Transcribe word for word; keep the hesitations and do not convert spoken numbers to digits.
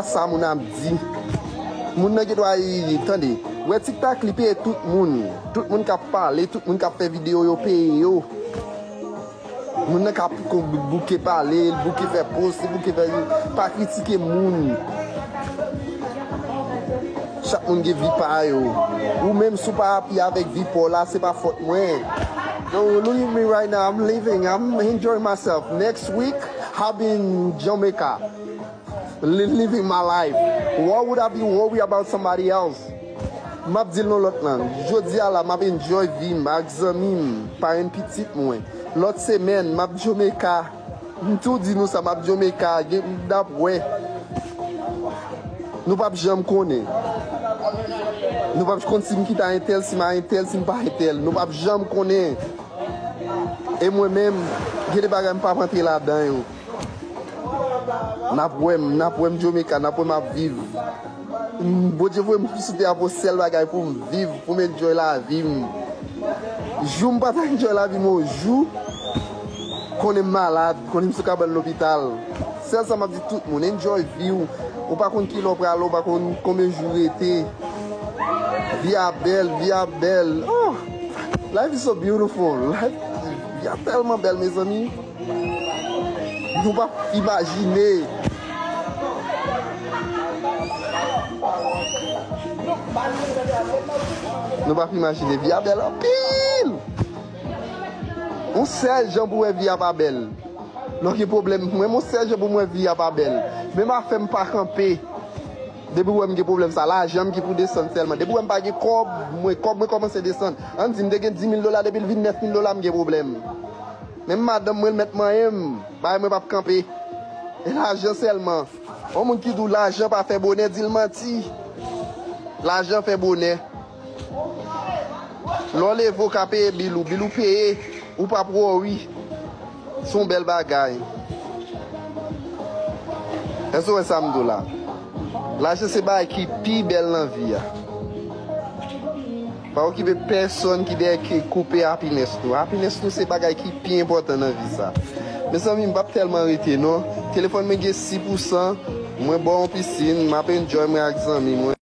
Sa moun ap di. Moun nan gen dwa, tande. Wè TikTok li peye tout moun. Tout moun k ap pale, tout moun k ap fè videyo yo peye yo. Moun nan ka bouke pale, li bouke fè post, li bouke fè, pa kritike moun. Chak moun gen vi pa yo. Ou menm si w pa happy avèk vi pa w la, se pa fòt mwen. No, look at me right now. I'm living. I'm enjoying myself. Next week, I'll be in Jamaica. Li- living my life. Why would I be worried about somebody else? M ap di l yon lòt lang. Jodi a la, m ap enjoy vi m ak zanmi m, parenn pitit mwen. Lòt semèn, m ap Jamaica. M tou di nou sa, m ap Jamaica, gen, n ap wè. Nou p ap janm konnen. Nou p ap konn si m kita entèl, si m a entèl, si m pa entèl. Nou p ap janm konnen. E mwen menm, gen de bagay m p ap antre ladan yo. N ap wè m, n ap wè m Jamaica, n ap wè m ap viv. M- Bondye voye m sou tè a pou sèl bagay pou m viv, pou m enjoy lavi m. Jou m pa ta enjoy lavi m, yon jou, konnen m malad, konnen m sou kabann lopital. Sèl sa m ap di tout moun, enjoy vi w. Ou pa konn kilè w prale, ou pa konn konbyen jou rete. Vi a bèl, vi a bèl. Oh, life is so beautiful. Life, vi a tèlman bèl, mezanmi. Nou p ap imajine. Nou p ap imajine. Vi a bèl anpil. Yon sèl jan pou wè vi a pa bèl. Lè w gen pwoblèm, mwen, yon sèl jan pou mwen vi a pa bèl. Menm afè m pa kanpe. Depi w wè m gen pwoblèm sa, lajan m ki pou desann sèlman. Depi w wè m pa gen kòb, mwen, kòb mwen kòmanse desann. Ann di, m te gen dis mil dola, depi l vin nèf mil dola, m gen pwoblèm. Menm madanm mwen, l mèt manyen m, bagay mwen p ap kanpe. E lajan sèlman. Yon moun ki di w lajan pa fè bonè, di l manti. Lajan fè bonè. Lè w leve, w ka peye bil ou, bil ou peye, ou p ap worry. Se yon bèl bagay. Èske w wè sa m di w la? Lajan se bagay ki pi bèl nan vi a. Pa okipe pèsonn ki dèyè ki koupe happiness nou. Happiness nou se bagay ki pi enpòtan nan vi sa. Mezanmi, m p ap tèlman rete non. Telefòn mwen gen sis pousan. Mwen bò yon pisin, m ap enjoy mwen ak zanmi mwen.